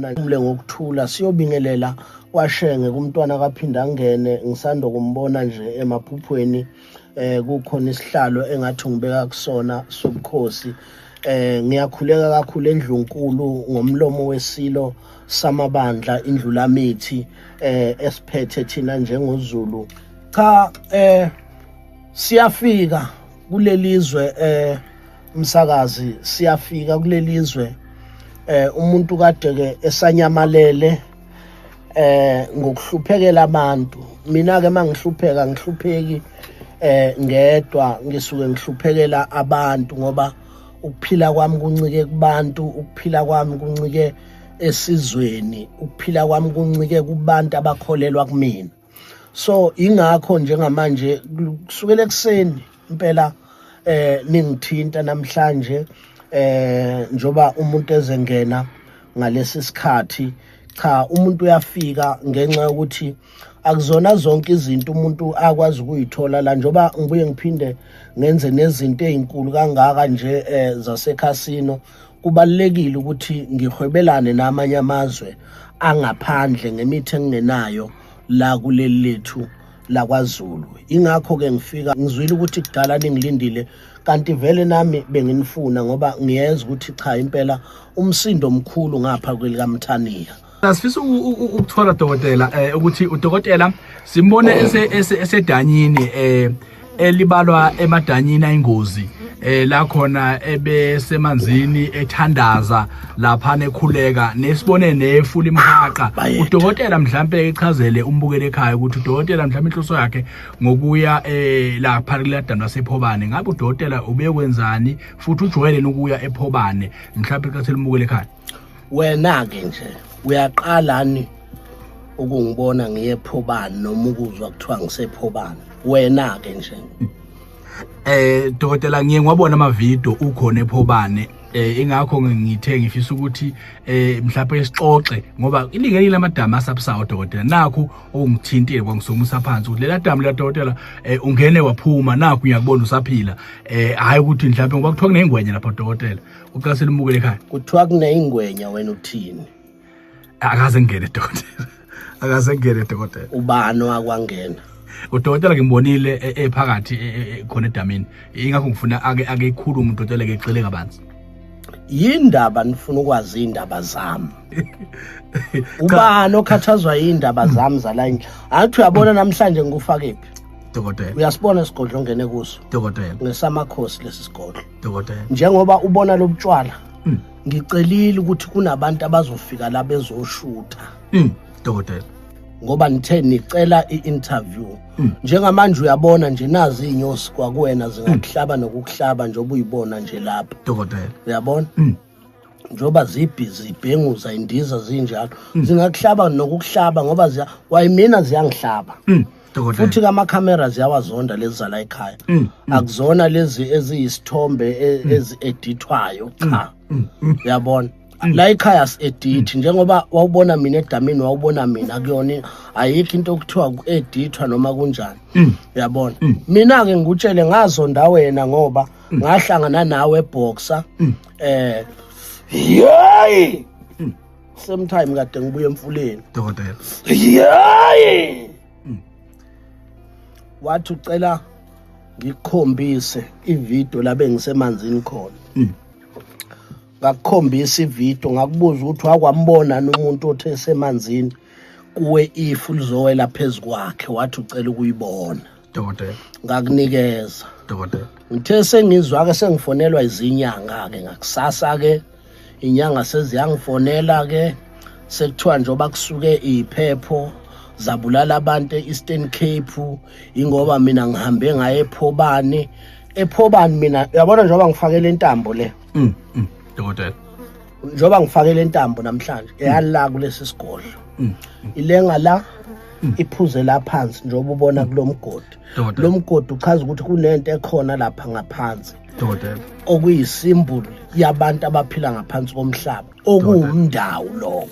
khona umle ngokuthula. Siyobingelela kwaShenge kumntwana kaphinda angene, ngisanda kumbona nje emaphuphweni. Kukhona isihlalo engathi ngibeka kusona sobukhosi. Ngiyakhuleka kakhulu endlunkulu ngomlomo wesilo samabandla indlulamithi esiphethe thina njengoZulu. Cha, siyafika kulelizwe, umsakazi, siyafika kulelizwe. Umuntu kade ke esanyamalele ngokuhluphekela abantu. Mina ke mangihlupheka ngihlupheki ngedwa, ngisuke ngihluphekela abantu ngoba ukuphila kwami kuncike kubantu, ukuphila kwami kuncike esizweni, ukuphila kwami kuncike kubantu abakholelwa kumina. So ingakho njengamanje kusukela ekuseni impela ningithinta namhlanje, njoba umuntu ezengena ngalesi sikhathi. Cha, umuntu uyafika ngenxa yokuthi akuzona zonke izinto umuntu akwazi ukuyithola la, njoba ngibuye ngiphinde ngenze nezinto ezinkulu kangaka nje zasekhasino. Kubalulekile ukuthi ngihwebelane namanye amazwe angaphandle ngemithi engingenayo la kuleli lethu lakwaZulu. Ingakho ke ngifika ngizwile ukuthi kudala ningilindile, kanti vele nami benginifuna ngoba ngiyeza ukuthi cha impela umsindo omkhulu ngapha kwelikaMthaniya. Sifisa ukuthola dokotela ukuthi udokotela simbone esedanyini elibalwa emadanyini ayingozi, la khona ebesemanzini ethandaza lapha nekhuleka, nesibone nefu limhaqa udokotela. Mhlambe echazele umbukele ekhaya ukuthi udokotela mhlambe inhloso yakhe ngokuya lapha kuladamu lasePhobane, ngabe udokotela ubekwenzani futhi ujwayele ukuya ePhobane? Mhlambe echazele umbukele ekhaya. Wena ke nje uyaqalani ukungibona ngiye ePhobane noma ukuzwa kuthiwa ngisePhobane? Wena ke nje. Dokotela, ngiye ngiwabona ama video ukhona ePhobane, ingakho ngithe ngifisa ukuthi mhlawumbe sixoxe ngoba ilingelinye lamadamu asabusayo dokotela. Nakho okungithintile kwangisukumusa phansi ukuthi lela damu la dokotela, ungene waphuma, nakho ngiyakubona usaphila. Hayi ukuthi mhlawumbe ngoba kuthiwa kuneyingwenya lapha dokotela, uqasele umukele ekhaya. Kuthiwa kuneyingwenya, wena uthini? Akaze ngene dokotela, akaze ngene dokotela. Ubani wakwangena? Udokotela ngimbonile ephakathi khona edamini, ingakho ngifuna ake ikhulume udokotela ke egxile kabanzi. Yindaba nifuna ukwazi indaba zami? Ubani okhathazwa yindaba zami zala endlini? Angithi uyabona namhlanje ngikufake phi? Dokotela. Uyasibona isigodlo ongene kuso? Dokotela. Ngesamakhosi lesi sigodlo. Dokotela. Njengoba ubona lobutshwala, ngicelile ukuthi kunabantu abazofika la bezoshutha. Dokotela. Ngoba nithe nicela i-interview. Njengamanje uyabona nje nazi inyosi kwakuwena zingakuhlaba nokukuhlaba njengoba uyibona nje lapha. Dokotela. Uyabona? Njengoba zibhizi ibhenguza indiza zinjalo, zingakuhlaba nokukuhlaba ngoba ziya kwayimina ziyangihlaba. Dokotela. Futhi kama camera ziyawazonda lezi zala ekhaya. Akuzona lezi eziyisithombe ezi-edithwayo, cha. Uyabona? La ekhaya si-edit njengoba wawubona mina edamini, wawubona mina kuyona, ayikho into okuthiwa ku-edithwa noma kunjani. Uyabona? Mina ke ngikutshele ngazonda wena ngoba ngahlangana nawe eboxer. Yayi! Same time kade ngibuye emfuleni. Dokotela. Yayi! Wathi ucela ngikukhombise ivideo la bengisemanzini khona. Ngakukhombisa ivideo, ngakubuza ukuthi wakwambona umuntu othe esemanzini kuwe ifu lizowela phezukwakhe, wathi ucela ukuyibona. Dokotela. Ngakunikeza. Dokotela. Ngithe sengizwa ke sengifonelwa izinyanga ke ngakusasa ke, inyanga seziyangifonela ke, sekuthiwa njengoba kusuke iphepho zabulala abantu e-Eastern Cape, ingoba mina ngihambe ngaye ePhobane. EPhobane mina uyabona njengoba ngifakele intambo le. Dokotela. Njengoba ngifakele intambo namhlanje eyala kulesi sigodlo, ilenga la iphuze la phansi njengoba ubona kulomgodi. Dokotela. Lo mgodi uchaza ukuthi kunento ekhona lapha ngaphansi Dokotela. Okuyisimboli yabantu abaphila ngaphansi komhlaba, okuwumndawo lo.